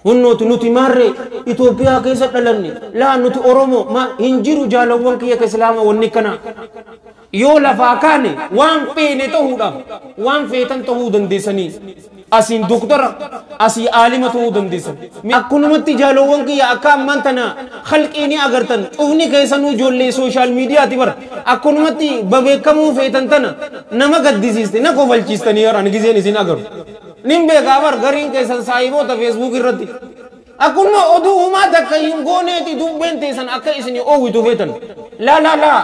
Hunnooti nuti maarree Itoophiyaa keessa dhalanne laa nuti Oromoo ma hin jiru jaalawwan kiyya ka Islaama wanni kana yoo lafaa kaane waan feene ta'uudhaaf waan feetan ta'uu dandeessanii asiin doktora asii aalima ta'uu dandeessan. Akkunumatti jaalawwan kiyya akka ammaan tana khalqii ni agartan cufni keessanuu ijoollee sooshaal miidiyaati bara akkunumatti babeekamuu feetan tana nama gaddisiiste na kofalchiistanii yeroo ani gizeen isin agaru. Nin beekaa bar gariin keessan saahiboota feesbuuk irratti akkuma oduu humaa takka hin gooneeti dubbeen teessan akka isin oowwitu feetan laa laa laa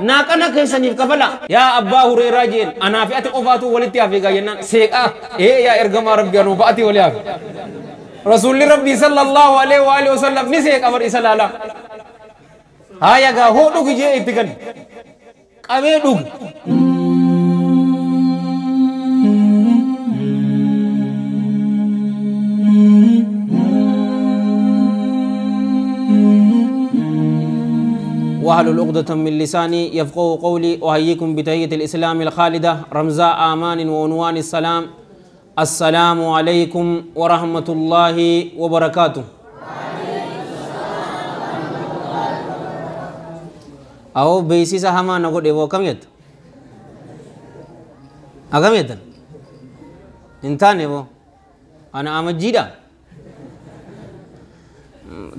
naaqana keessaniif kafala yaa abbaa hureeraa jeen anaa fi ati qofaatu walitti hafe gaa jennaan seeqaa ee yaa ergamaa rabbi anuu fa'ati walii hafe rasuulli rabbii sallallahu alaihi wa alihi wasallam ni seeqa bar isa laalaa haaya gaa hoo dhugi jee itti kan qabee dhugi. واحلل عقدة من لساني يفقهوا قولي. أحييكم بتحية الإسلام الخالدة رمزاء آمان وعنوان السلام. السلام عليكم ورحمة الله وبركاته. أو بيسيسا هما نقول إيوه كم يد؟ أكم يد؟ إنتان إيوه أنا أمجيدا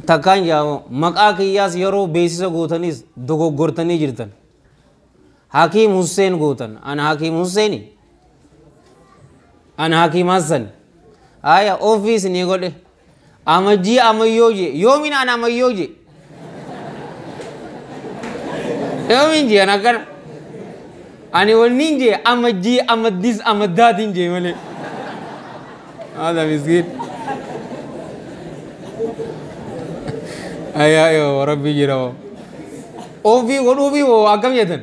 takkaan jaamo maqaa kiyyaas yeroo beeksisa gootanis dogoggortanii jirtan. Hakiim Hussein gootan. Ana Hakiim Husseini. Ana Hakiim Hassan. Haya ofiis ni godhe. Amajjii amayyoo je. Yoomin ana amayyoo je. Yoomin je ana akkana. Ani wannin je amajjii amaddis amaddaatiin je malee. Hada miskiin. Ayo rabbi jira ofi godhuufi hoo akkam jettan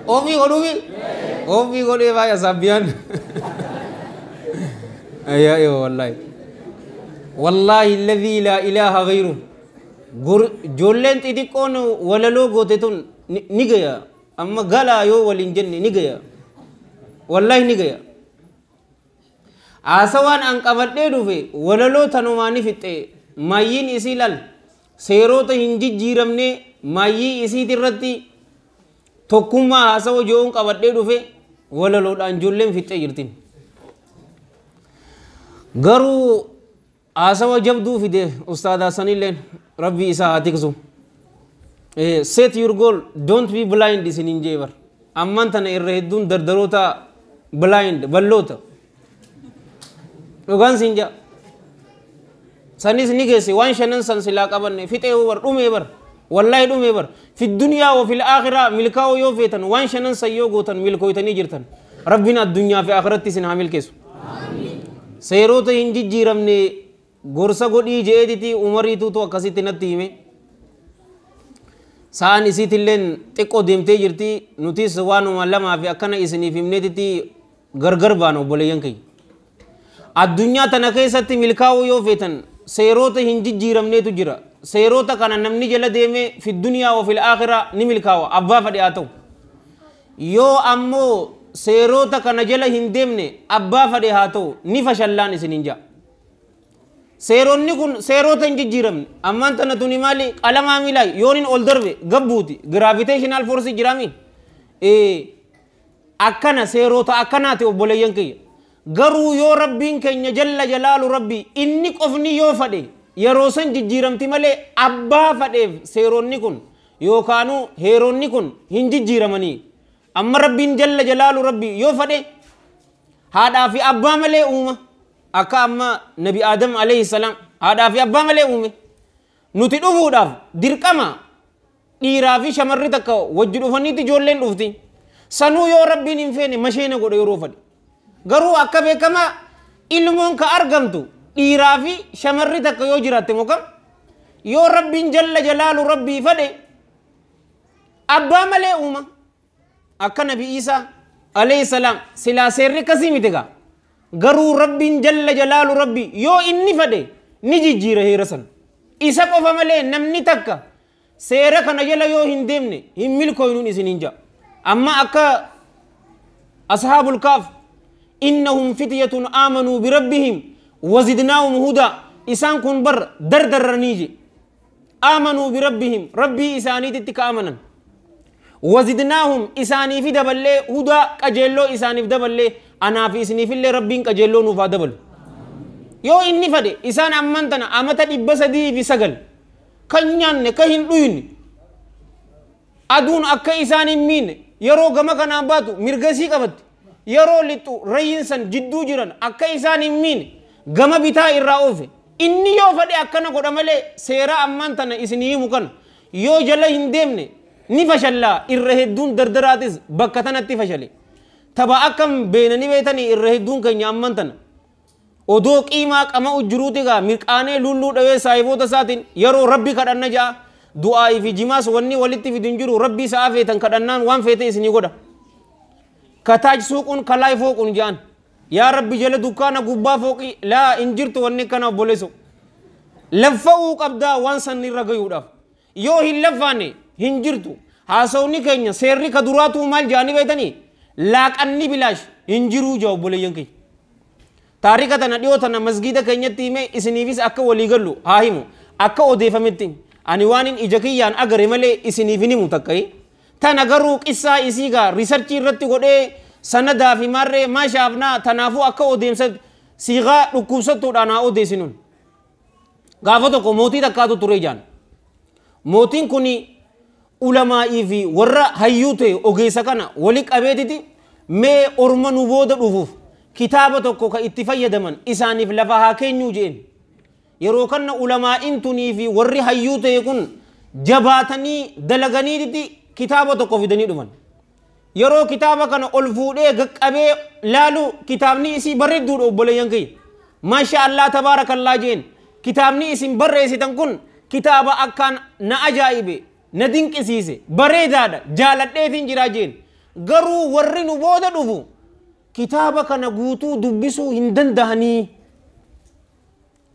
ofi godhuufi ofi godhee baay'a sabbiyaan ayo wallahi wallahi alladhi la ilaha ghayru ijoolleen xixiqqoon walaloo goote tun ni gaya amma galaa yoo waliin jenne ni gaya wallahi ni gaya haasawaan an qabadhee dhufe walaloo tanumaa ni fixxe maayyiin isii lal seerota hin jijjiiramne maayyii isiit irratti tokkummaa haasawa jo'uun qabadhee dhufe walaloodhaan ijoolleen fixxee jirtin. Garuu haasawa jabduu fide ustaadaa sanilleen rabbi isaa haa tiksu. Set your goal, don't be blind isiniin jee bar. Ammaan tana irra hedduun dardaroota blind balloota. Dhugaan siin jaa. Sanis ni geesse waan shanan san silaa qabanne fixee bar dhumee bar wallahi dhumee bar fi dunyaa wa fil aakhira milkaa'uu yoo feetan waan shanan san yoo gootan milkooytanii jirtan rabbiin addunyaa fi akhiratti isin haa milkeessu. Seerota hin jijjiiramne gorsa godhii je'eetiti umariituutu akkasitti natti hime. Sa'aan isiitilleen xiqqoo deemtee jirti nutis waanuma lamaa fi akkana isiniif himneetiti gargar baana obboleeyyan keenya. Addunyaa tana keessatti milkaa'uu yoo feetan seerota hin jijjiiramneetu jira. Seerota kana namni jala deeme fi duniyaa wa fil aakhira ni milkaawa abbaa fedhe haa ta'u. Yoo ammoo seerota kana jala hin deemne abbaa fedhe haa ta'u ni fashallaan isiniin ja'a. Seeronni kun seerota hin jijjiiramne ammaan tana tuni maali qalamaa miilaa yoonin ol darbe gabbuuti giraaviteeshinaal foorsii jiraami. Akkana seerota akkanaati obboleeyyan kiyya. Garuu yoo rabbiin keenya jalla jalaalu rabbi inni qofni yoo fadhe yeroo san jijjiiramti malee abbaa fadheef seeronni kun yookaanuu heeronni kun hin jijjiiramanii. Amma rabbiin jalla jalaalu rabbi yoo fadhe haadhaa fi abbaa malee uuma akka amma nabi Aadam alayhi salaam haadhaa fi abbaa malee uume. Nuti dhufuudhaaf dirqama dhiiraa fi shamarri takka wajji dhufaniitti ijoolleen dhufti. Sanuu yoo rabbiin hin feene masheena godhe yeroo fadhe. Garuu akka beekamaa ilmoon ka argamtu dhiiraa fi shamarri takka yoo jiraatte mookam yoo rabbiin jalla jalaalu rabbii fadhe abbaa malee uuma akka nabi Iisaa alayhi salaam silaa seerri akkasii miti gaa garuu rabbiin jalla jalaalu rabbii yoo inni fadhe ni jijjiira heera sana isa qofa malee namni takka seera kana jala yoo hin deemne hin milkooynuun isiniin ja'a. Amma akka ashaabul kaaf innahum fityatun aamanuu birabbihim wazidnaahum hudaa Isaan kun bar dardarranii je. Aamanuu birabbihim rabbii isaaniititti ka amanan. Wazidnaahum isaaniifi daballee hudaa qajeelloo isaaniif daballee anaa fi isiniifillee rabbiin qajeelloo nuuf haa dabalu. Yoo inni fadhe isaan amman tana amata 309 kan nyaanne ka hin dhuyne aduun akka isaan hin miine yeroo gama kanaan baatu mirgasii qabatti yeroo lixxu rayyin san jidduu jiran akka isaan hin miine gama bitaa irraa oofe inni yoo fadhe akkana godha malee seera ammaan tana isinii himu kana yoo jala hin deemne ni fashallaa. Irra hedduun dardaraatis bakka tanatti fashale. Taba akkam beenanii beetanii irra hedduun keenya ammaan tana odoo qiimaa qama ujjuruuti gaa mirqaanee lulluu dhawee saahiboota isaatiin yeroo rabbi kadhanna ja'a du'aa'ii fi jimaas wanni walitti fidu hin jiru. Rabbii sa'a feetan kadhannaan waan feete isinii godha. Kataaj suuquun kalaay fooquun ja'an yaa rabbi jala dukkaana gubbaa fooqii laa hin jirtu. Wanni kana obboleessu laffa'uu qabdaa waan san irra gayuudhaaf yoo hin laffaane hin jirtu. Haasawni keenya seerri ka duraatuu maal ja'anii beetanii laaqanni bilaash hin jiruu jaa obboleeyyan keenya. Taarika tana dhiyoo tana masgiida keenyatti himee isiniifis akka walii gallu haa himu. Akka odeeffametti ani waan hin ija kiyyaan agare malee isiniif hin himu takka. Tana garuu qissaa isii gaa riisarchii irratti godhee sanadaa fi maarree maashaafnaa tanaafuu akka odeemsa siiqaa dhukkubsattuudhaan haa odeessinuun. Gaafa tokko mootii takkaatu ture jaan. Mootiin kun ulamaa'ii fi warra hayyuu ta'e ogeessa kana wali qabeetiti mee orma nu booda dhufuuf kitaaba tokko ka itti fayyadaman isaaniif lafa haa keenyuu jeen. Yeroo kana ulamaa'in tunii fi warri hayyuu ta'e kun jabaatanii dalaganiititi kitaaba tokko fidanii dhufan. Yeroo kitaaba kana ol fuudhee qaqqabee laalu kitaabni isii bareedduudha obboleeyyan kiyya. Maasha Allah tabaarakallaa jeen. Kitaabni isin barreessitan kun kitaaba akkaan na ajaa'ibe na dinqisiise bareedaadha jaaladheetiin jiraa jeen. Garuu warri nu booda dhufu kitaaba kana guutuu dubbisuu hin dandahanii.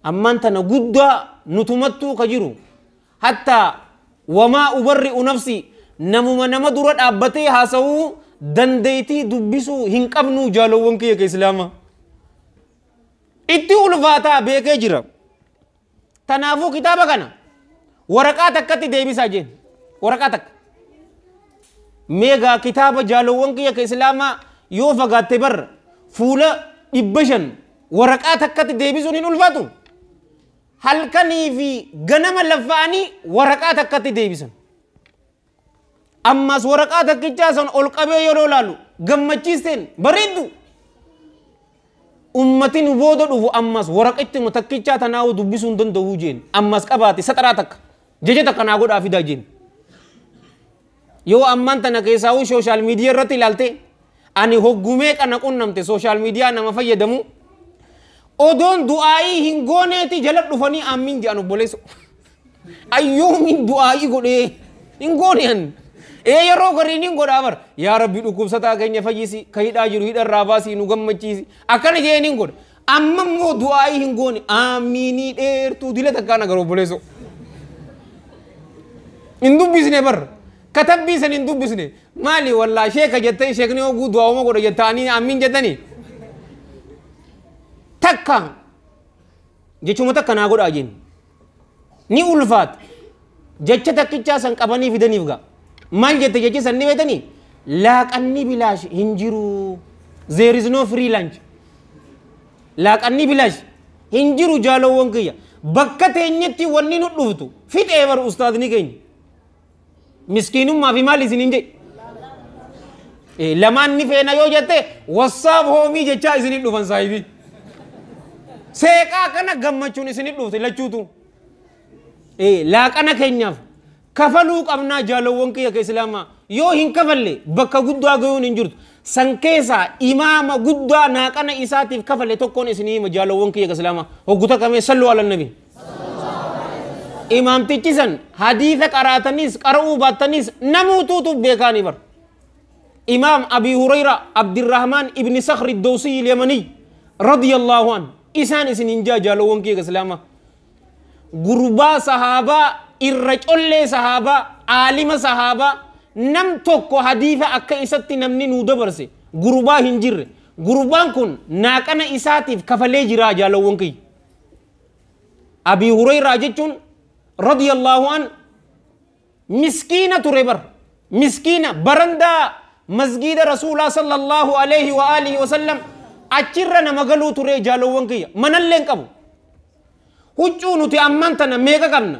Ammaan tana guddaa nutumattuu ka jiru. Hattaa wamaa ubarri'u nafsi namuma nama dura dhaabbatee haasawuu dandeetii dubbisuu hin qabnu jaalowwan kiyya ka islaamaa. Itti ulfaataa beekee jira. Tanaafuu kitaaba kana waraqaa takkatti deebisaa jeen. Waraqaa takka. Meegaa kitaaba jaalowwan kiyya ka islaamaa yoo fagaatte barra fuula 500 waraqaa takkatti deebisuun hin ulfaatu. Halkanii fi ganama laffa'anii waraqaa takkatti deebisan. Ammas waraqaa takkichaa san ol qabee yeroo laalu gammachiisteen bareeddu. Ummati nu booda dhufu ammas waraqatti takkichaa tanaa'uu dubbisuu hin danda'uu jeen. Ammas qabaate saxaraa takka jecha takka naa godhaa fidaa jeen. Yoo ammaan tana keessaa'uu sooshaal miidiyaa irratti ilaalte ani hoggumee kana qunnamte sooshaal miidiyaa nama fayyadamu odoon du'aayii hin gooneeti jala dhufanii ammin jedhan obboleessu. Ayyoomin du'aayii godhee hin goone an. Ee yeroo gariin hin godhaa bar yaa rabbi dhukkubsataa keenya fayyisi ka hidhaa jiru hidharraa baasii nu gammachiisi akkana jeen hin godha. Amma immoo du'aayii hin goone amiinii dheertuu dila takkaan agaruu obboleessu. Hin dubbisne bar katabbii san hin dubbisne maali wallaa sheeka jettee sheekni oguu du'aawuma godha jettaanii amiin jettanii. Takka jechuma takka naa godhaa jeen ni ulfaata jecha takkichaa san qabanii fidaniif gaa. Maal jette jechi san ni beetanii laaqanni bilaash hin jiru. There is no free lunch. Laaqanni bilaash hin jiru jaalowwan kiyya. Bakka teenyetti wanni nu dhuftu fixee bar ustaadni keenya. Miskiinummaa fi maal isin hin jedhe. Lamaan ni feena yoo jette wassaaf hoomii jechaa isin dhufan saahibii. Seeqaa kana gammachuun isin dhufte lachuutu. Laaqana keenyaaf kafaluu qabnaa jaalowwan kiyya ka islaamaa yoo hin kafalle bakka guddaa gayuun hin jirtu. San keessaa imaama guddaa naaqana isaatiif kafale tokkoon isinii hima jaalowwan kiyya ka islaamaa hogguta kamee salluu ala nabi. Imaamtichi san hadiisa qaraatanis qara'uu baattanis namuutuutu beekaanii bar. Imaam Abi Hurayra Abdirrahmaan ibni Sakhri Dawsii Yamanii radiyallahu an isaan isin hin jaa jaalowwan kiyya ka islaamaa. Gurbaa sahaabaa irra collee sahaabaa aalima sahaabaa nam tokko hadiisa akka isatti namni nuu dabarse gurbaa hin jirre. Gurbaan kun naaqana isaatiif kafalee jira jaalowwan kiyya. Abii Hureyraa jechuun radiyallahu an miskiina ture bar miskiina barandaa masgiida rasuulaa sallallahu alaihi wa alihi wasallam achirra nama galuu ture. Jaalowwan kiyya, manallee hin qabu. Huccuu nuti ammaan tana meeqa qabna?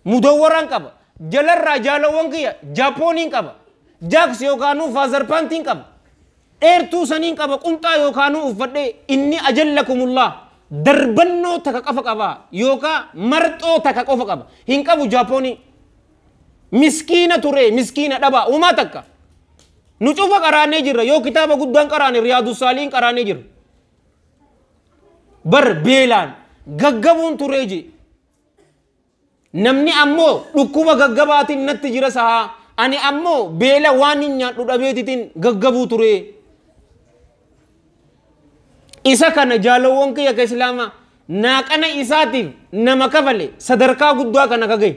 Mudawwaraan qaba jalarraa, jaalowwan kiyya, jaapooniin qaba, jaaks yookaanuu faazarpaantiin qaba, dheertuu saniin qaba, qumxaa yookaanuu uffadhee. Inni ajallakumullah darbannoo takka qofa qaba yookaa marxoo takka qofa qaba, hin qabu jaapoonii. Miskiina ture, miskiina dhaba umaa takka. Nu cufa qaraanee jirra, yoo kitaaba guddaan qaraane Riyaadu Saaliin qaraanee jirra bar. Beelaan gaggabuun turee je. Namni ammoo dhukkuba gaggabaatiin natti jira sahaa, ani ammoo beela waan hin nyaadhu dhabeetitiin gaggabuu ture. Isa kana, jaalowwan kiyya ka islaamaa, naaqana isaatiif nama kafale sadarkaa guddaa kana ka gahe.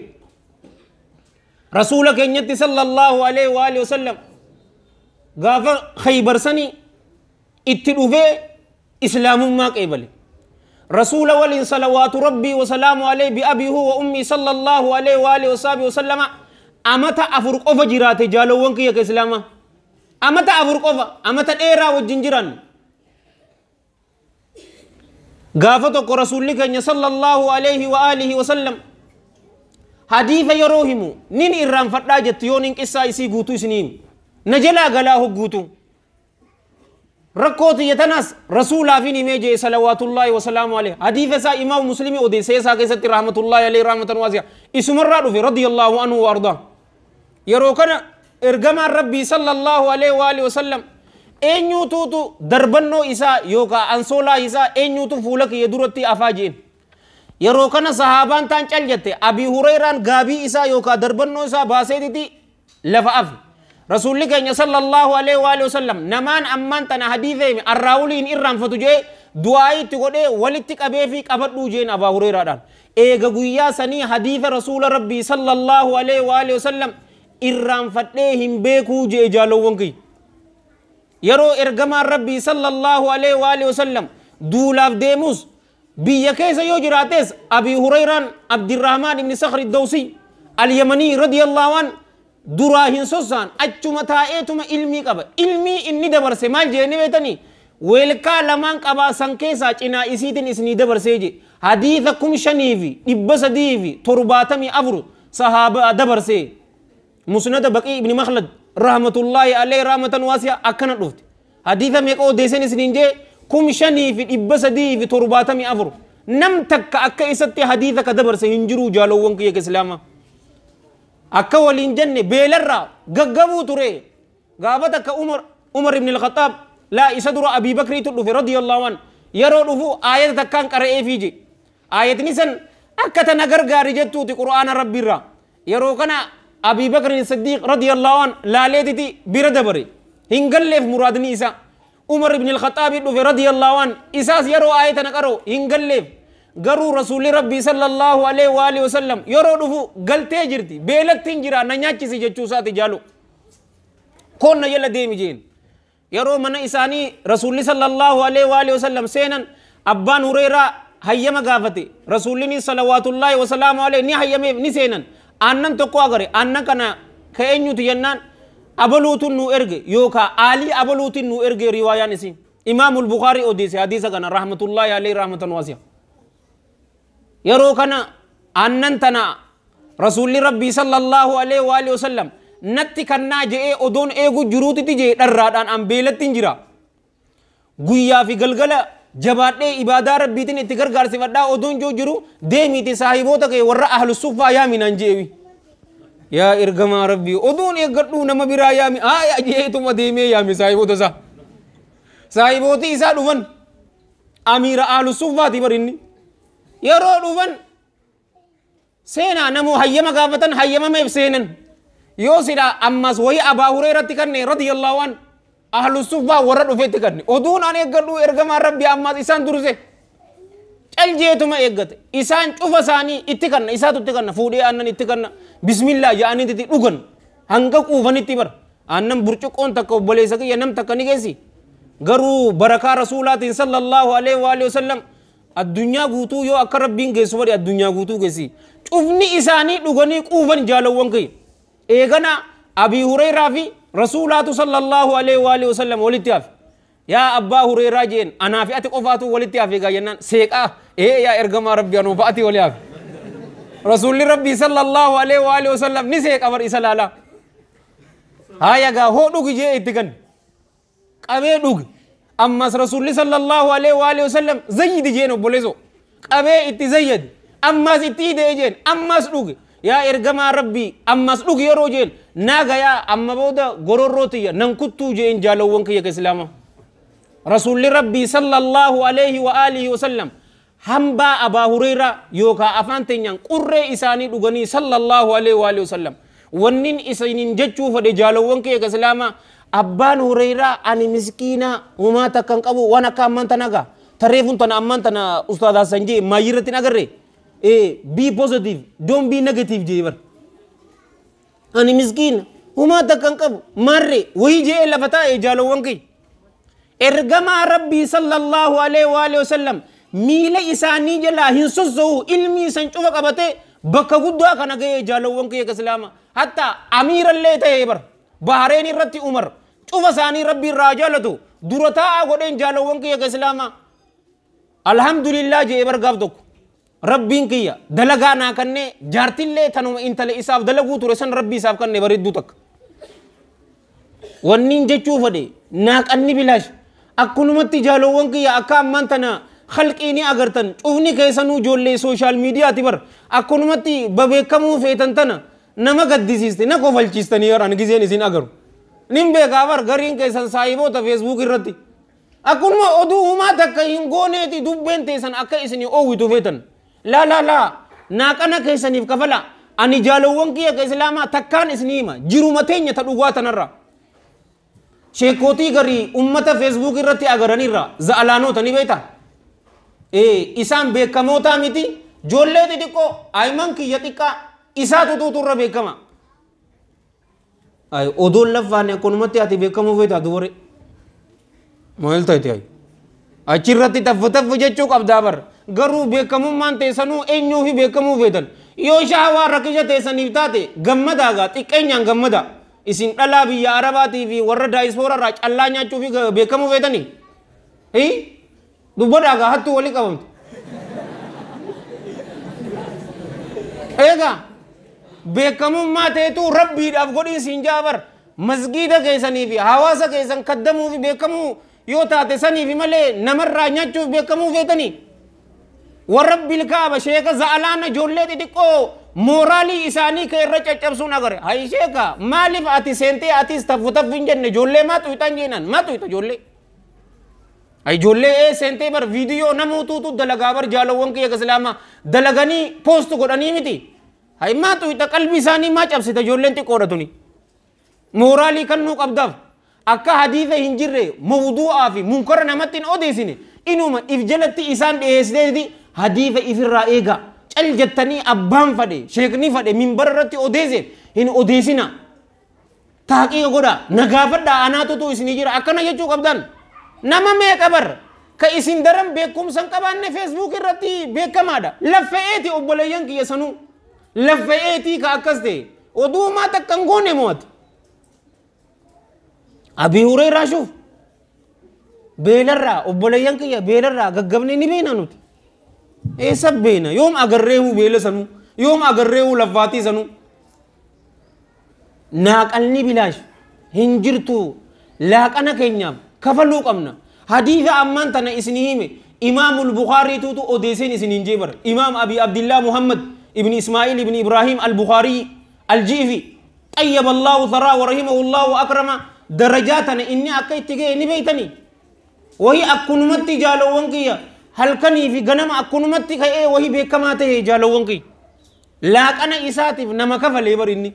Rasuula keenyatti sallallahu alaihi wa alihi wasallam gaafa Khaybar sanii itti dhufee islaamummaa qeebale. Rasuula waliin salawaatu rabbii wasalaamu alayhi bi abii huwa ummii sallallahu alaihi wa alihi wasaabi wasallama amata 4 qofa jiraate. Jaalowwan kiyya ka islaamaa, amata 4 qofa, amata dheeraa wajjin jiran. Gaafa tokko rasuulli keenya sallallahu alaihi wa alihi wasallam hadiisa yeroo himu nin irraanfadhaa jettu. Yoon hin qissaa isii guutuu isinii himu na jalaa galaa hogguutu rakkoo tiyya tanaas rasuulaafin himee jee salawaatullaahi wasalaamu alayhi. Hadiisa isaa imaamu Muslimii odeessee isaa keessatti rahmatullaahi alayhi rahmatan waasi'a isumarraa dhufe radiyallahu anhu wa ardaa. Yeroo kana ergamaan rabbii sallallahu alaihi wa alihi wasallam eenyuutuutu darbannoo isaa yookaan ansoolaa isaa eenyuutu fuula kiyya duratti afaa jeen. Yeroo kana sahaabaan taan cal jette. Abii Hureyraan gaabii isaa yookaan darbannoo isaa baaseetiti lafa afe. Rasuulli keenya sallallahu alaihi wa alihi wasallam namaan ammaan tana hadiisa hime arraawuliin irraanfatu jee du'aa itti godhee walitti qabee fi qabadhuu jeen Abaa Hureyraadhaan. Eega guyyaa sanii hadiisa rasuula rabbii sallallahu alaihi wa alihi wasallam irraanfadhee hin beekuu jee. Jaalowwan kiyya, yeroo ergamaan rabbii sallallahu alaihi wa alihi wasallam duulaaf deemus, biyya keessa yoo jiraates, Abii Hureyraan Abdirrahmaan ibni Sakri Dawsi Alyamanii radiyallahu an duraa hin sossaan, achuma taa'eetuma ilmii qaba. Ilmii inni dabarse maal jeeni beetanii? Weelkaa lamaan qabaa, san keessaa cinaa isiitiin isinii dabarsee je. Hadiisa 5374 sahaaba dabarsee. Musnada Baqii ibni Makhlad rahmatullaahi alayhi rahmatan waasi'a akkana dhufte. Hadiisa meeqa odeessan isiniin jee? 5374. Nam takka akka isatti hadiisa ka dabarse hin jiru. Jaalowwan kiyya islaamaa, akka waliin jenne beelarraa gaggabuu ture. Gaafa takka Umar ibn al-Khattab, laa, isa dura Abii Bakriitu dhufe radiyallahu an. Yeroo dhufu aayata takkaan qara'ee fiije. Aayatni san akka tana gargaari jettuuti qur'aana rabbiirraa. Yeroo kana Abii Bakrin Siddiiq radiyallahu an laaleetiti bira dabare, hin galleef muraadni isaa. Umar ibn al-Khattaab dhufe radiyallahu an, isaas yeroo aayata na qara'u hin galleef. Garuu rasuulli rabbii sallallahu alaihi wa alihi wasallam yeroo dhufu galtee jirti. Beelatti hin jira, na nyaachisi jechuu isaati. Jaalu koon na jala deemi jeen. Yeroo mana isaanii rasuulli sallallahu alaihi wa alihi wasallam seenan, abbaan Hureeraa hayyama gaafate. Rasuulli salawaatullaahi wasalaamu alaihi ni hayyameef, ni seenan. Aannan tokko agare. Aannan kana ka eenyuti jennaan, abaluutun nu erge yookaa aalii abaluutin nu erge. Riwaayaan isin Imaamul Bukaarii odeesse hadiisa kana rahmatullaahi alaihi rahmatan waasi'a. Yeroo kana aannan tana rasuulli rabbii sallallahu alaihi wa alihi wasallam natti kannaa je'ee odoon eegu jiruutitti jee, dharraadhaan an beelatti hin jira, guyyaa fi galgala jabaadhee ibaadaa rabbiitiin itti gargaarsifadhaa odoon joo jiru, deemiiti saahiboota kee warra ahlu suffaa yaaminaan je'ewi. Yaa ergamaa rabbii, odoon eeggadhuu nama biraa yaami haa je'eetuma deemee yaami saahiboota isaa. Saahibooti isaa dhufan, amiira ahlu suffaati bar inni. Yeroo dhufan seenaa namoo hayyama gaafatan, hayyamameef seenan. Yoo sila ammas wayi Abaa Hureeratti kanne radiyallahu an ahlu suffaa warra dhufetti kanne, oduun an eeggadhu ergamaan rabbii ammas isaan durse caljeetuma eeggate. Isaan cufa isaanii itti kanna, isaatu itti kanna, fuudhee aannan itti kanna. Bismillaa ja'aniiti dhugan hanga quufanitti bar. Aannan burcuqqoon takka, obboleessa kiyya, nam takka ni geessi. Garuu barakaa rasuulaatiin sallallahu alaihi wa alihi wasallam Addunyaa guutuu yoo akka rabbiin geessu fadhe addunyaa guutuu geessi. Cufni isaanii dhuganii quufan jaalawwan kiyya. Eegana Abii Hureyraa fi Rasuulaatu sallallahu alaihi wa alihi wasallam walitti hafe. Yaa Abbaa Hureyraa jeen anaa fi ati qofaatu walitti hafe egaa jennaan seeqaa ee yaa ergamaa rabbi anuu fa'ati wali hafe. Rasuulli rabbii sallallahu alaihi wa alihi wasallam ni seeqa bar isa laalaa. Haaya gaa hoo dhugi jee itti kanne. Qabee dhugi. Ammas Rasuulli sallallahu alaihi wa alihi wasallam zayyidi jeen obboleessoo. Qabee itti zayyadi. Ammas itti hidhee jeen ammas dhugi. Yaa ergamaa rabbii ammas dhugi yeroo jeen naaga yaa amma booda gororroo tiyya nan kuttuu jeen jaalawwan kiyya ka islaamaa. Rasuulli rabbii sallallahu alaihi wa alihi wasallam hambaa Abaa Hureyraa yookaa afaan teenyaan qurree isaanii dhuganii sallallahu alaihi wa alihi wasallam. Wannin isinin jechuu fedhe jaalawwan kiyya ka islaamaa abbaan Hureyraa ani miskiina homaa takka hin qabu waan akka ammaan tana gaa tarreefuun tana ammaan tana ustaad Hassan jee maayyii irratti hin agarre be positive don't be negative jee bar ani miskiina homaa takka hin qabu maarree wayii jee lafa taa'e jaalawwan kiyya. Ergamaa rabbii sallallahu alaihi wa alihi wasallam miila isaanii jalaa hin sossoo'u ilmi isan cufa qabatee bakka guddaa kana ga'ee jaalawwan kiyya ka islaama. Hatta amiirallee ta'ee bar Bahareen irratti Umar cufa isaanii rabbii irraa jaalatu dura taa'aa godheen jaalawwan kiyya ka islaama. Alhamdulillah jee bar gaaf tokko rabbiin kiyya dalagaa naa kannee jaartillee tanuma intala isaaf dalaguu ture san rabbii isaaf kannee bareedduu takka. Wanniin jechuu fedhe naaqanni bilaash akkunumatti jaalawwan kiyya akka ammaan tana khalqii ni agartan cufni keessanuu ijoollee sooshaal miidiyaati bar akkunumatti babeekamuu feetan tana nama gaddisiiste na kofalchiistanii yeroo ani gizeen isin agaru. Nin beekaa bar gariin keessan saahiboota feesbuuk irratti akkunuma oduu humaa takka hin gooneeti dubbeen teessan akka isin oowwitu feetan. Laa laa laa naaqana keessaniif kafala ani jaalawwan kiyya ka islaamaa takkaan isinii hima jiruma teenya ta dhugaa tanarra. Sheekootii garii ummata feesbuuk irratti agaranirra za'alaanota ni beektaa? Isaan beekamoota miti ijoollee xixiqqoo ayiman kiyya xiqqaa isaatu tuuturra beekama. Odoon laffaane akkanumatti ati beekamuu feetaa dubare. Maal taate ayi? Achirratti taffu taffu jechuu qabdaa bar. Garuu beekamummaan teessanuu eenyuu fi beekamuu feetan. Yoo shahawaa rakkisha teessaniif taate gammadaa gaa xiqqeenyaan gammada. Isin dhalaa biyya Arabaatii fi warra daayispooraa irraa callaa nyaachuu fi beekamuu feetanii? Dubbadhaa gaa hattuu walii qabamte. Egaa beekamummaa teetuu rabbiidhaaf godhii siin jaa bar. Masgiida keessanii fi hawaasa keessan kaddamuu fi beekamuu yoo taate saniif malee namarraa nyaachuuf beekamuu feetanii? Warra bilkaaba sheeka za'alaana ijoollee xixiqqoo mooraalii isaanii ka irra caccabsuun agare. Hayi sheeka maaliif ati seentee atis taffu taffu hin jenne ijoollee maa xuyixan jeenan maa xuyita ijoollee. Hayi ijoollee ee seentee bar viidiyoo namuutuutu dalagaa bar jaalawwan kiyya islaamaa dalaganii poost godhanii miti. Hayi maa xuyita qalbii isaanii maa cabsita ijoolleen xiqqoodha tuni. Mooraalii kan nuu qabdaaf akka hadiisa hin jirre mawduu'aa fi munkara namatti hin odeessine inuma if jalatti isaan dhiyeessiteeti hadiisa ifirraa eegaa. Cal jettanii abbaan fadhe sheekni fadhe minbara irratti odeesse hin odeessina. Taaqiqa godha nagaafadhaa anaatutu isinii jira akkana jechuu qabdan. Nama meeqa bar ka isin daran beekumsa hin qabaanne feesbuuk irratti beekamaadha. Laffa'eeti obboleeyyan kiyya sanuu laffa'eetii ka akkas ta'e oduu maa takka hin goone mo'ate. Abii Hureyraa shuuf beelarraa obboleeyyan kiyya beelarraa gaggabnee ni beena nuti. Eessa beena yoom agarreehu beela sanuu yoom agarreehu laffaatii sanuu. Naaqalni bilaash hin jirtu laaqana keenyaaf kafaluu qabna. Hadiisa ammaan tana isinii hime Imaamul Bukhaariituutu odeesseen isiniin jee bara. Imaam Abi Abdillaa Muhammad ibn Ismaa'il ibn Ibraahim al-Bukhaarii al-Jiifi xayyaba Allahu tharaa wa rahimahullahu akrama darajaa tana inni akka itti ga'e ni beeytanii. Wahi akkunumatti jaalawwan kiyya halkanii fi ganama akkunumatti ka'ee wahi beekamaa ta'e jaalawwan kiyya. Laaqana isaatiif nama kafalee bar inni.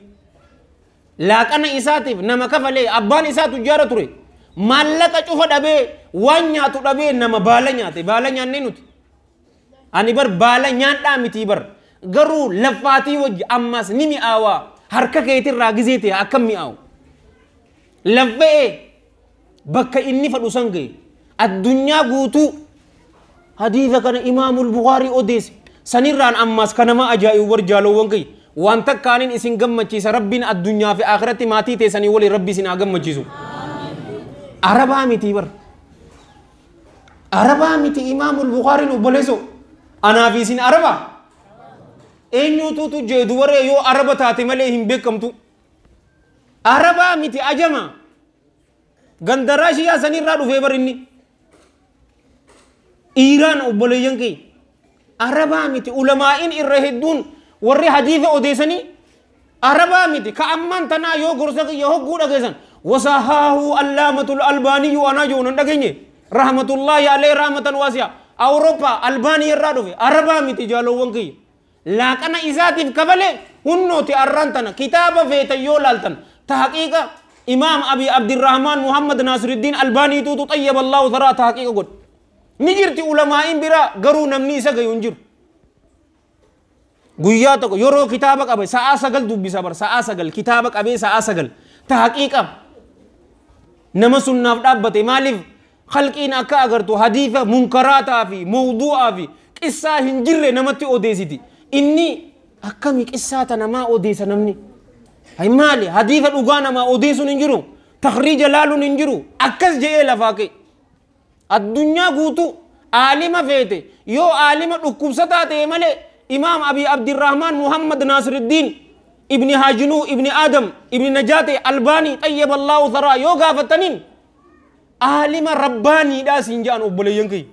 Laaqana isaatiif nama kafalee abbaan isaa tujjaara ture. Maallaqa cufa dhabee waan nyaatu dhabee nama baala nyaate baala nyaannee nuti. Ani bar baala nyaadhaa miti bar. Garuu laffaatii wajji ammas ni mi'aawaa harka keetirraa gizee ta'e akkam mi'aawu. Laffa'ee bakka inni fadhu san ga'e addunyaa guutuu Hadiisa kana Imaamul Bukaarii odeesse. Sanirraan ammas kanama ajaa'ibu bar jaalowwan kiyya. Waan takkaaniin isin gammachiisa Rabbiin addunyaa fi akhiratti maatii teessanii waliin Rabbi isin haa gammachiisu. Arabaa miti bar. Arabaa miti Imaamul Bukaariin obboleessoo. Anaa fi isin Arabaa. Eenyuutuutu jeedu warree yoo Araba taate malee hin beekamtu. Arabaa miti ajama. Ganda Raashiyaa sanirraa dhufee bar inni. Iiraan obboleeyyan kiyya. Arabaa miti ulamaa'iin irra hedduun warri hadiisa odeessanii Arabaa miti ka ammaan tanaa yoo gorsa kiyya hogguu dhageessan wasahaahu allaamatul albaaniyyu anaa jiru nan dhageenye rahmatullaahi alayhi rahmatan waasi'a Awurooppaa Albaanii irraa dhufe Arabaa miti jaalowwan kiyya laaqana isaatiif kafale hunnooti arraan tana kitaaba feetan yoo laaltan tahqiiqa Imaam Abi Abdirrahmaan Muhammad Naasiruddin Albaaniituutu xayyaba Allahu tharaa tahqiiqa godhe ni jirti ulamaa'iin biraa garuu namni isa gayu hin jiru. Guyyaa tokko yeroo kitaaba qabe sa'aa 9 dubbisa bar sa'aa 9 kitaaba qabee sa'aa 9 tahqiiqa nama sunnaaf dhaabbate maaliif khalqiin akka agartu hadiisa munkaraataa fi mawduu'aa fi qissaa hin jirre namatti odeessiti. Inni akkami qissaa ta namaa odeessa namni? Hay maali hadiisa dhugaa namaa odeessuun hin jiru takhriija laaluun hin jiru akkas je'ee lafaa ka'e. Addunyaa guutuu aalima feete yoo aalima dhukkubsataa ta'e malee Imaam Abi Abdirrahmaan Muhammad Naasiruddin Ibni Haajinuu Ibni Aadam Ibni Najaate Albaanii xayyaba Allahu tharaa yoo gaafataniin aalima rabbaaniidhaa siin jedhan obboleeyyan kiyya.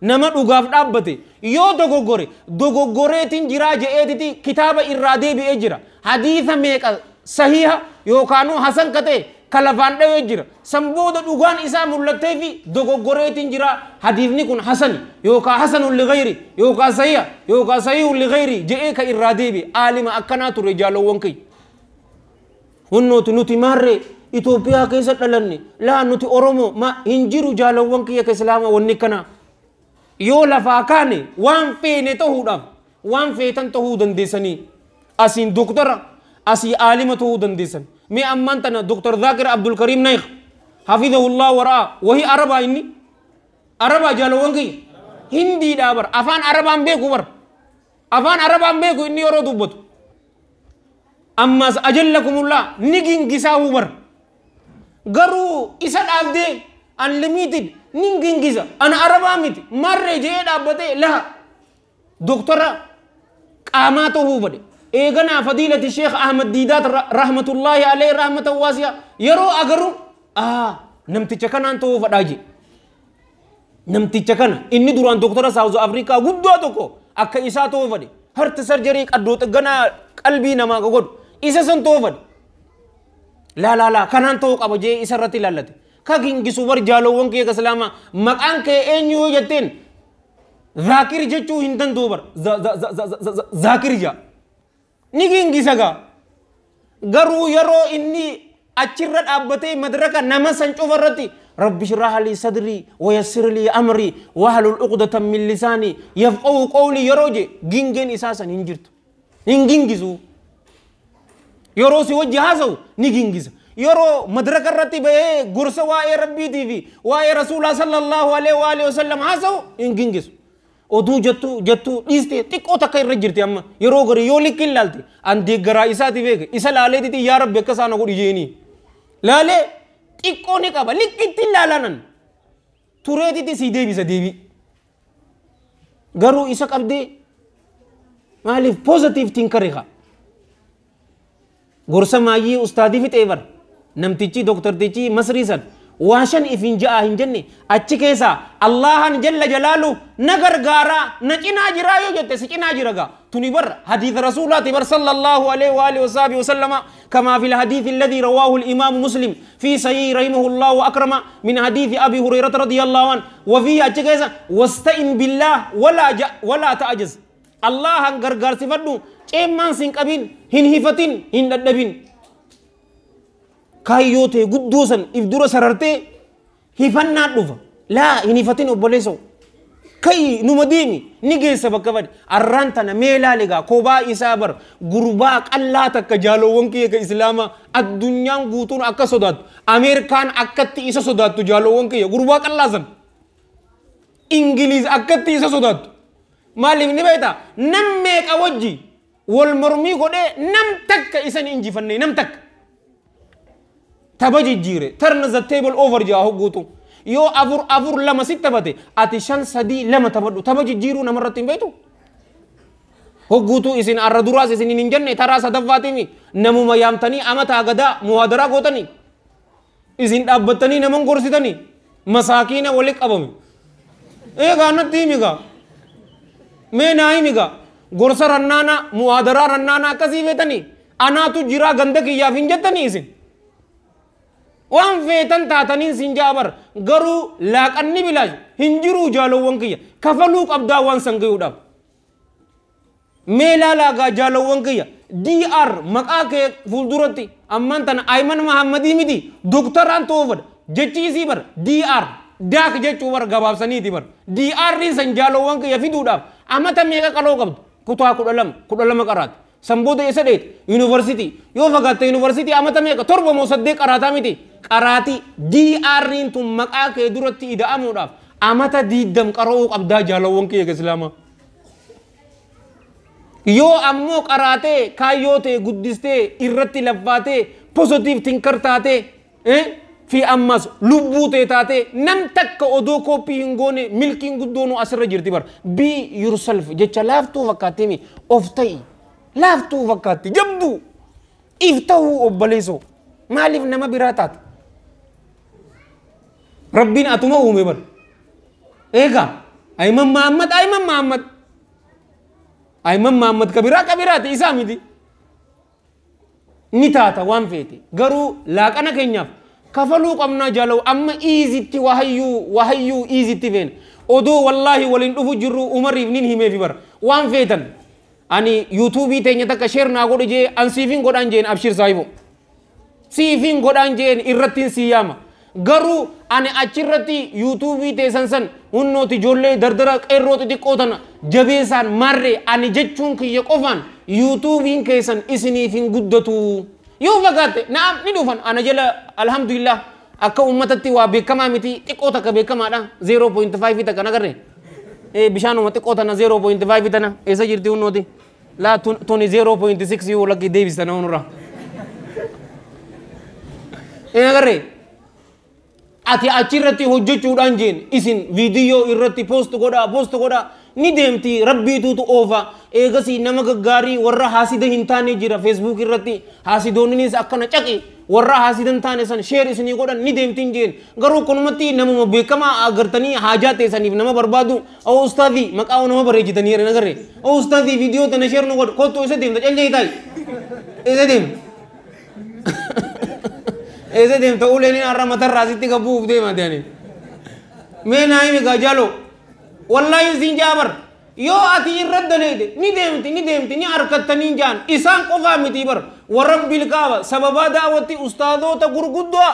Nama dhugaaf dhaabbate yoo dogoggore dogoggoreetiin jiraa je'eetiti kitaaba irraa deebi'ee jira. Hadiisa meeqa sahiha yookaanuu hasan ka ta'e ka lafaan dhawee jira. San booda dhugaan isaa mul'attee fi dogoggoreetiin jira. Hadiisni kun hasani yookaan hasanun ligayri yookaan sahiha yookaan sahihun ligayri je'ee ka irraa deebi'e aalima akkanaa ture jaalowwan kiyya. Hunnooti nuti maarree Itoophiyaa keessa dhalanne laa nuti Oromoo ma hin jiru jaalowwan kiyya ka Islaama wanni kanaa. Yoo lafaa kaane waan feene ta'uudhaaf waan feetan ta'uu dandeessanii asiin doktora asii aalima ta'uu dandeessan. Mee ammaan tana Doktor Zaakir Abdulkariim Naik hafidhahullah waraa wahii Arabaa inni Arabaa jaalowwan kiyya Hindiidhaa bar afaan Arabaan beeku bar afaan Arabaan beeku inni yeroo dubbatu. Ammas ajallakumullah ni gingisaa bar garuu isa dhaabdee unlimited ni gingisa ana Arabaa miti marree je'ee dhaabbatee laha doktora qaamaa ta'uu fedhe. Eeganaa fadiilati Sheekh Ahmad Diidaat rahmatullaahi alayhi rahmatan waasi'a yeroo agaru namticha kanaan ta'uu fedhaa je. Namticha kana inni duraan doktora Saawuz Afrikaa guddaa tokko akka isaa ta'uu fedhe. Harti sarjarii qaddoo xigganaa qalbii namaa godhu isa san ta'uu fedhe. Laa laa laa kanaan ta'uu qaba jee isa irratti ilaallate. Ka gingisu bar jaalowwan kee ka Islaamaa maqaan kee eenyu yoo jetteen Zaakir jechuu hin danda'u bar Zaakir jaa. Ni gingisa gaa. Garuu yeroo inni achirra dhaabbatee madraka nama san cufa irratti Rabbi shrah li sadri wa yassir li amri wahlul uqdatan min lisaani yafqahu qawli yeroo je gingeen isaa san hin jirtu. Hin gingisu. Yeroo si wajji haasa'u ni gingisa. Yeroo madraka irratti bahee gorsa waa'ee Rabbiitii fi waa'ee Rasuulaa sallallahu alaihi wa alihi wasallam haasa'u hin gingisu. Oduu jettu jettu dhiiste xiqqoo takka irra jirti amma yeroo garii yoo likki ilaalte an deeggaraa isaati beeke isa laaleetiti yaa Rabbi akka isaan godhi jeeni. Laalee xiqqoo ni qaba likkitti ilaalanan tureetiti sii deebisa deebii. Garuu isa qabdee maaliif positive thinker haa. Gorsa maayyii ustaadii fixee bar namtichi doktortichi Masrii san waan shan ifin ja'a hin jenne achi keessaa Allahan jalla jalaalu na gargaaraa na cinaa jiraa yoo jette si cinaa jira gaa tuni bar hadiisa rasuulaati bar sallallahu alaihi wa alihi wasaabi wasallama kamaa fil hadiisi alladhi rawaahu al-imaamu Muslim fi sahih rahimahullahu wa akrama min hadiisi Abi Hurayrata radiyallahu anhu wa fi achi keessa wasta'in billah wala ta'jaz Allahan gargaarsifadhu ceemmaan sin qabin hin hifatin hin dadhabin. Kaayyoo ta'e guddoo san if dura sarartee hifannaa dhufa. Laa hin hifatin obboleessoo. Ka'i numa deemi ni geessa bakka fadhi. Arraan tana mee ilaali gaa kophaa isaa bar gurbaa qallaa takka jaalowwan kiyya ka Islaamaa addunyaan guutuun akka sodaattu Ameerikaan akkatti isa sodaattu jaalowwan kiyya gurbaa qallaa san. Ingiliz akkatti isa sodaattu. Maaliif ni beektaa? Nam meeqa wajji wal mormii godhee nam takka isan injifanne nam takka. Tapha jijjiire turn the table over jaa hogguutu. Yoo 4 4 2 si taphate ati 5 3 2 taphadhu. Tapha jijjiiruu namarratti hin beektu. Hogguutu isin arra duraas isin hin jenne taraa sadaffaatiimi namuma yaamtanii amata gadaa muhaadaraa gootanii isin dhaabbattanii naman gorsitanii masaakiina wali qabame. Eegaa natti himi gaa. Mee naa himi gaa. Gorsa rannaana muhaadaraa rannaana akkasii feetanii anaatu jiraa ganda kiyyaaf hin jettanii isin. Waan feetan taataniin sin jaabar garuu laaqanni bilaash hin jiruu jaalowwan kiyya kafaluu qabdaa waan san gayuudhaaf. Mee laalaagaa jaalowwan kiyya DR maqaa kee fuulduratti ammaan tana Ayman Mahammadii miti doktoraan ta'uu jechi isii bar DR daak jechuu bar gabaabsaniiti bar DR san jaalowwan kiyya fiduudhaaf amata meeqa qaloo qabdu kutaa 12 qaraati. San booda isa dheet yuunivarsiitii yoo fagaatte yuunivarsiitii amata meeqa 7 moo 8 qaraataa miti qaraatii DR tun maqaa kee duratti ida'amuudhaaf amata 20 qara'uu qabdaa jaalowwan kiyya islaamaa. Yoo ammoo qaraatee kaayyoo ta'e guddistee irratti laffaatee positive thinker taatee fi ammas lubbuu ta'e taatee nam takka odoo kooppii hin goone milkiin guddoonuu asirra jirti bar. Be yourself jecha laaftuu fakkaatee of ta'i laaftuu fakkaatti jabduu if ta'uu obboleessoo maaliif nama biraa taata? Rabbiin atuma uume bar. Eegaa Ayman Mahammad Ayman Mahammad Ayman Mahammad kabiraa kabiraati isaa miti. Ni taata waan feete garuu laaqana keenyaaf kafaluu qabnaa jaalaw amma iizitti wahayyuu iizitti feena odoo wallaahi waliin dhufu jirru umariif nin himeefi bara waan feetan ani yuutuubii teenya takka sheer naa godhe jee an siifin godhaan jeen abshir saahibo siifin godhaan jeen irrattiin sii yaama garuu ani achirratti yuutuubii teessan san hunnooti ijoollee dardara qeerroo xixiqqoo tana jabeessaan marree ani jechuun kiyya qofaan yuutuubiin keessan isiniif hin guddatu. Yoo fagaatte naam ni dhufan ana jala alhamdulillah akka uummatatti waa beekamaa miti xiqqoo takka beekamaadha 0.5 takka nagarre bishaanuma xiqqoo tana 0.5 tana eessa jirti hunnooti laa tuni 0.6 yoo lakki deebistana hunurra. Nagarre ati achirratti hojjechuudhaan jeen isin viidiyoo irratti poost godhaa ni deemti rabbiituutu oofa eegasii nama gaggaarii warra haasida hin taane jira feesbuuk irratti haasidoonninis akkana caqi warra haasida hin taane san sheer isinii godhan ni deemtiin jeen garuu kunumatti namuma beekamaa agartanii haajaa teessaniif nama barbaadu oo ustaadii maqaa nama bareechitanii yeroo nagarre oo ustaadii viidiyoo tana sheer nu godhu kottu isa deemta callee taa'i isa deemta. Isa deemta uleen har'a matarraa sitti gabbuuf deema ta'ani. Mee naa himi gaa jaaloo wallaahi siin jaabar yoo ati irra daleete ni deemti ni harkattanii jaan isaan qofaa miti bar warra bilkaaba sababaa daawwatti ustaadoota gurguddoo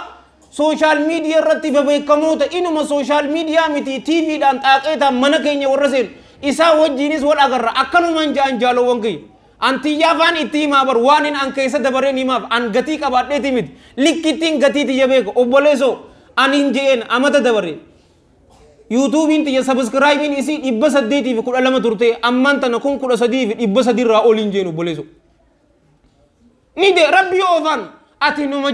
sooshaal miidiyaa irratti bebeekamoota inuma sooshaal miidiyaa miti tiiviidhaan xaaqeetaan mana keenya warra seenu isaan wajjiinis wal agarra akkanumaan ja'an jaalowwan kiyya. Antiyyaa afaan itti himaa bar waan hin an keessa dabareen himaaf an gatii qabaadheeti miti likkittiin gatii tiyya beeka obboleessoo ani hin je'een amata dabare yuutuubiin tiyya sabiskiraayibiin isii 812 turte ammaan tana kun 13,300 irraa ol hin jeen obboleessoo. Ni de rabbi oofaan ati numa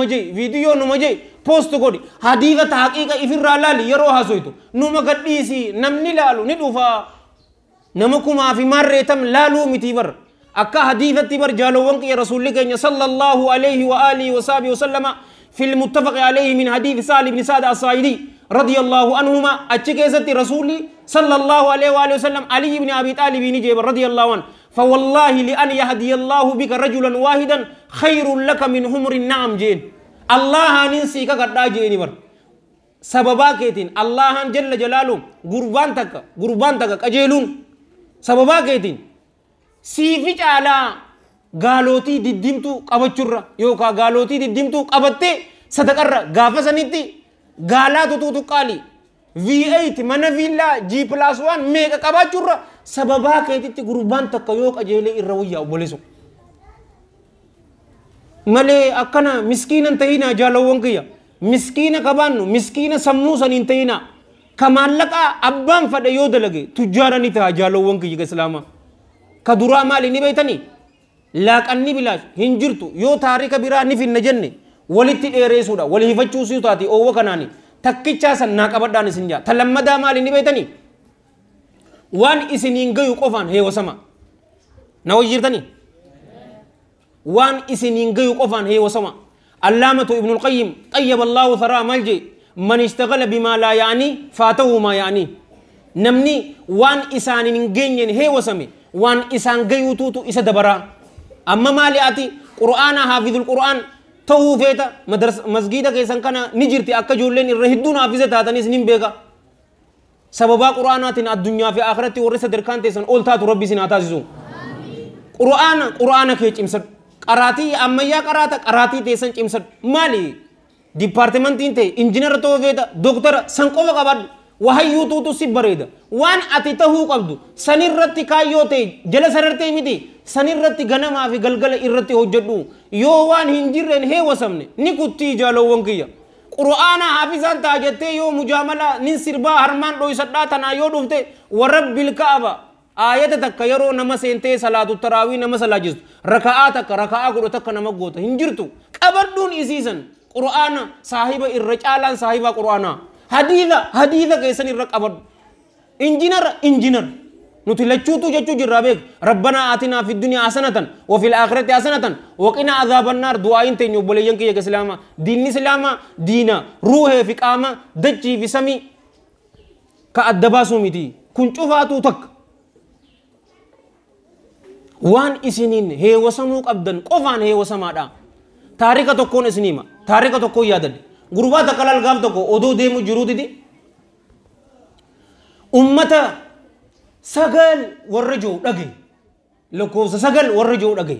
jei viidiyoo numa jei poost godhi hadiisa taaqiiqa ifirraa laali yeroo haasoytu numa gadhiisii namni laalu ni dhufaa nama kumaa fi marreetam laaluu miti bar. Akka hadiisatti bar jaalowwan kiyya rasuulli keenya sallallahu alayhi wa alihi wa sahbihi wa sallama في المتفق عليه من حديث سالم بن سعد الصاعدي رضي الله عنهما أتشكيست رسولي صلى الله عليه وآله وسلم علي بن أبي طالب نجيب رضي الله عنه فوالله لأن يهدي الله بك رجلا واحدا خير لك من حمر النعم جين الله ننسي كقد جين بر سببا كيتين الله جل جلاله قربان تك أجيلون سببا كيتين سيفج على gaalootii diddimtuu qabachurra yookaan gaalootii diddimtuu qabattee sadaqarra gaafa sanitti gaalaa tutuutu qaali V8 mana viillaa G+1 meeqa qabaachurra sababaa keetitti gurbaan takka yoo qajeelee irra wayyaa obboleessu. Malee akkana miskiinan ta'inaa jaalawwan kiyya miskiina qabaannu miskiina sammuu saniin ta'inaa Ka maallaqaa abbaan fadhe yoo dalage tujjaara ni ta'a jaalowwan kiyya islaamaa. Ka duraa maali ni beeytanii? Laaqanni bilaash hin jirtu yoo taarika biraa ni finna jenne walitti dheereessuudha wal hifachuusuu taati oowwa kanaani takkichaa san naa qabadhaan isin jaa. Ta lammadaa maali ni beeytanii? Waan isiniin gayu qofaan heewasama. Na wajjirtanii? Waan isiniin gayu qofaan heewasama. Allaamatu Ibnul Qayyim xayyaba Allaahu tharaa maal jee? من اشتغل بما لا يعني فاته ما يعني. نمني وان إسان نجين هي وسمي وان إسان جيوتوتو إسا دبرا. أما مالي أتي قرآن حافظ القرآن تو فيتا مدرس مسجد كيسان كان نجرتي أكا جولين الرهدون حافظة تاتني سنين بيغا. سببا قرآنات الدنيا في آخرتي ورثة دركان تيسان أولتات ربي سناتازو. قرآن قرآن كيج إمسد قراتي أما يا قراتا قراتي تيسان إمسد مالي ديبارتمنتين تي انجينير تو فيتا دكتور سنقوف قبض وهي تو سبريد وان اتي تهو قبض سنرتي كايو تي جل سررتي ميتي سنرتي غنما في غلغل ارتي هوجدو يو وان هنجرن هي وسمني نيكوتي جالو ونكيا قران حافظان تاجتي يو مجامله نين سربا هرمان دوي سدا تنا يو دفتي ورب الكعبه آية تك يرو نما سنتي صلاة التراويح نما صلاة ركعة تك ركعة غدو تك نما غوت هنجرتو قبدون إسيسن قرآن صاحب الرجالان صاحب قرآن حديث حديث كيسن الرقبر انجينر انجينر نتلچوتو جچو جرابك ربنا آتنا في الدنيا حسنة وفي الآخرة حسنة وقنا عذاب النار دعاء تنيو بولين كي اسلام دين اسلام دينا روح في قامة دجي في سمي كأدباسو ميتي كن چفاتو تك وان اسنين هي وسمو قبدن قفان هي وسمادا taarika tokkoon isinima taarika tokko yaadadhe gurbaa takka laal gaaf tokko odoo deemu jiruutiti ummata sagal warra jiru dhage lakkoofsa sagal warra jiru dhage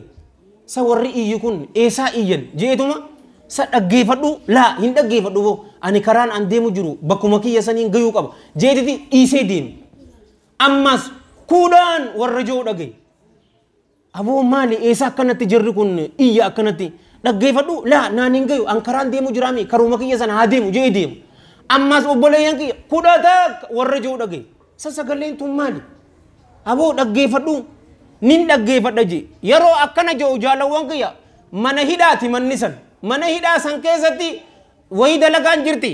sa warri iyyi kun eessaa iyyan jeetuma sa dhaggeeffadhu laa hin dhaggeeffadhu boo ani karaan an deemu jiru bakkuma kiyya saniin gayuu qaba jeetiti dhiisee deemu ammas kudhaan warra jiru dhage aboo maali eessaa akkanatti jirri kun iyya akkanatti dhaggeeffadhu laa naan hin gayu an karaan deemu jiraami karuma kiyya sana haa deemu jee deemu ammas obboleeyyan kiyya kudha takka warra jiru dhage sa sagaleen tun maali aboo dhaggeeffadhu nin dhaggeeffadha jee yeroo akkana jedhu jaalawwan kiyya mana hidhaati manni san mana hidhaa san keessatti wayii dalagaan jirti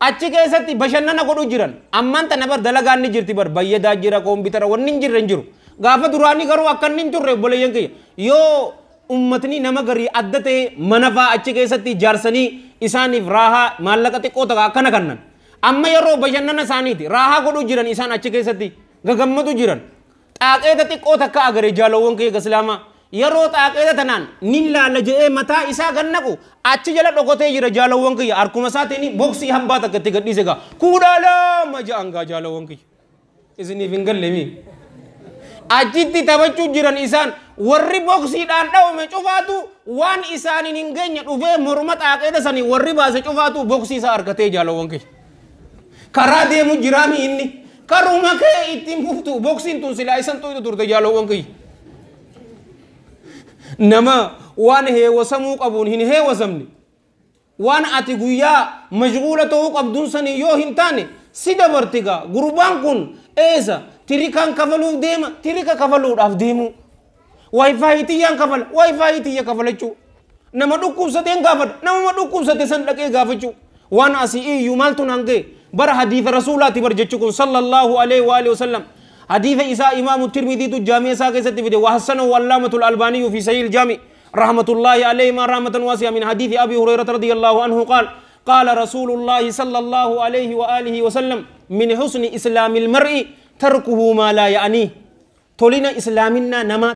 achi keessatti bashannana godhu jiran ammaan tana bar dalagaan ni jirti bar bayyadaa jira koompitara wanni hin jirre hin jiru gaafa duraanii garuu akkan hin turre obboleeyyan kiyya yoo ummatni nama garii adda ta'e mana fa'aa achi keessatti ijaarsanii isaaniif raahaa maallaqa xiqqoo takka akkana kannan amma yeroo bashannana isaaniiti raahaa godhuu jiran isaan achi keessatti gagammatu jiran xaaqeeta xiqqoo takka agare jaalawwan kiyya islaamaa yeroo xaaqeeta tanaan ni laala je'ee mataa isaa gannaqu achi jala dhokotee jira jaalawwan kiyya harkuma isaatiin boksii hambaa takka itti gadhiise gaa 12 ja'an gaa jaalawwan kiyya isiniif hin galle mii achitti taphachuu jiran isaan warri boksiidhaan dhawame cufaatu waan isaaniin hin geenye dhufee morma xaaqeeta sanii warri baase cufaatu boksii isaa harkatee jaalawwan kee karaa deemu jiraami inni karuma kee ittiin fuftu boksiin tun silaa isan xuytu turte jaalawwan kee nama waan heewasamuu qabuun hin heewasamne waan ati guyyaa mashguula ta'uu qabduun sanii yoo hin taane si dabarti gaa gurbaan kun eessa tirikaan kafaluuf deema tirika kafaluudhaaf deemu waayifaayi tiyyaan kafala waayifaayi tiyya kafalachuu nama dhukkubsateen gaafadha namuma dhukkubsate san dhaqee gaafachuu waan asii iyyuu maaltu naan ga'e bara hadiisa rasuulaati bar jechu kun sallallahu alaihi wa alihi wasallam hadiisa isaa imaamu tirmidiitu jaamii isaa keessatti fide wahassanahu allaamatul albaaniyyu fi sahiil jaami rahmatullahi alayhi ma rahmatan wasi'a min hadiisi abi hurayrata radiyallahu anhu qaal قال رسول الله صلى الله عليه وآله وسلم من حسن إسلام المرء تركه ما لا يعنيه تولينا إسلامنا نما